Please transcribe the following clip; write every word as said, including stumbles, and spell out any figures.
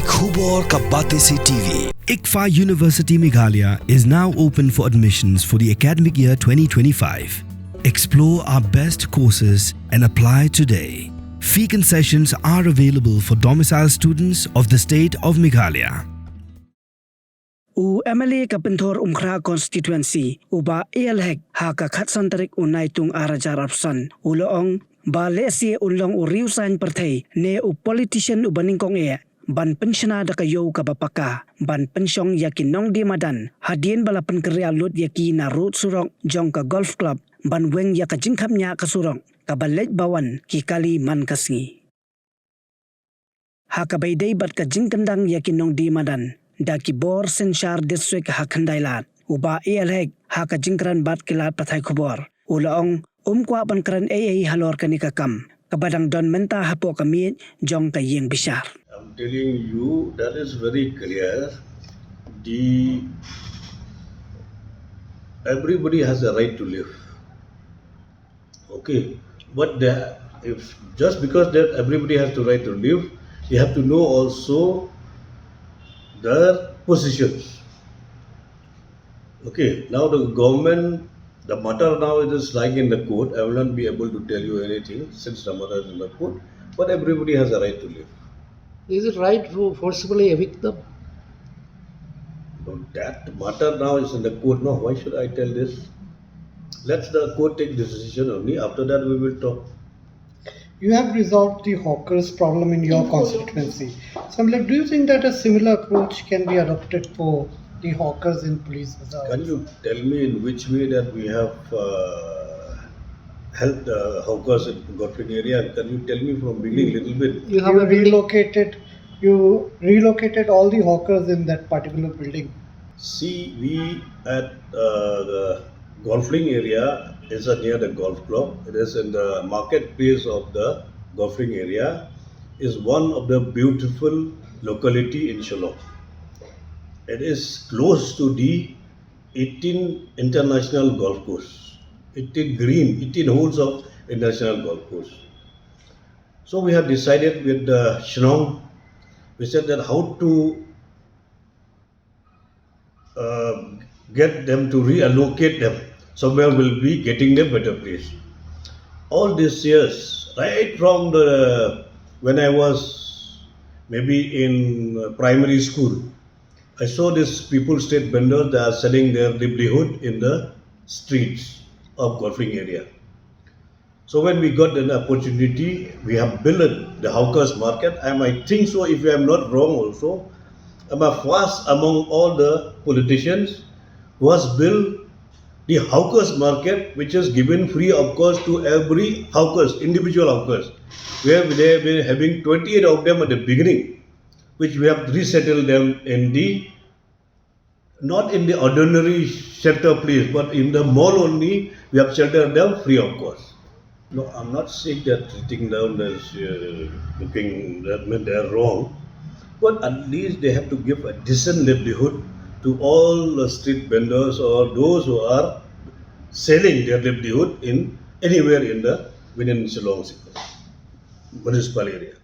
Khubor ka Batesi T V. ICFAI University Meghalaya is now open for admissions for the academic year twenty twenty-five. Explore our best courses and apply today. Fee concessions are available for domicile students of the state of Meghalaya. U M L A ka Pynthor Umkhra constituency, u Bah A L Hek, ha ka khatsan tarik u Naitung ar hajar arphew san, u la ong ba lehse un long u riewsaiñ pyrthei ne u politician uba nyngkong eh ban pynshna da ka ïew kaba paka ban pynshong ïa ki nongdie madan hadien ba la pynkynriah lut ïa ki na rud surok jong ka Golf Club ban weng ïa ka jingkhapngiah ka surok kaba leit ba wan ki kali man ka sngi. Ha kaba ïadei bad ka jingkyndang ïa ki nongdie madan da ki bor synshar district ha Khyndailad, u Bah A L Hek, ha ka jingkren bad ki lad pathai khubor, u la ong um kwah ban kren ei ei halor kane ka kam kaba dang don mynta hapoh ka miej jong ka ïing bishar. I'm telling you that is very clear. The everybody has a right to live. Okay, but the, if just because that everybody has the right to live, you have to know also their positions. Okay, now the government, the matter now it is lying in the court. I will not be able to tell you anything since the matter is in the court, but everybody has a right to live. Is it right to forcibly evict them? But that matter now is in the court. No, why should I tell this? Let the court take decision only. After that, we will talk. You have resolved the hawkers problem in your constituency. So, I'm like, do you think that a similar approach can be adopted for the hawkers in Police Bazar? Can you tell me in which way that we have uh, helped the hawkers in Golf Link area? Can you tell me from beginning little bit? You have You a building. Relocated, you relocated all the hawkers in that particular building. See, we at uh, the Golf Link area is uh, near the golf club. It is in the marketplace of the Golf Link area. Is one of the beautiful locality in Shillong. It is close to the eighteen international golf course, eighteen green, eighteen holes of international golf course. So we have decided with the Shillong, we said that how to uh, get them to reallocate them somewhere, will be getting them better place. All these years, right from the when I was maybe in primary school, I saw these people, street vendors, they are selling their livelihood in the streets of Golf Link area. So when we got an opportunity, we have built the hawkers market. And I think so, if I am not wrong also, I'm a first among all the politicians who has built the hawkers market, which is given free of cost to every hawkers, individual hawkers, where they have been having twenty-eight of them at the beginning, which we have resettled them in the not in the ordinary shelter place, but in the mall only, we have sheltered them free of cost. No, I'm not saying they're treating down as uh, looking that mean they're wrong, but at least they have to give a decent livelihood to all the street vendors or those who are selling their livelihood in anywhere in the within Shillong municipal area.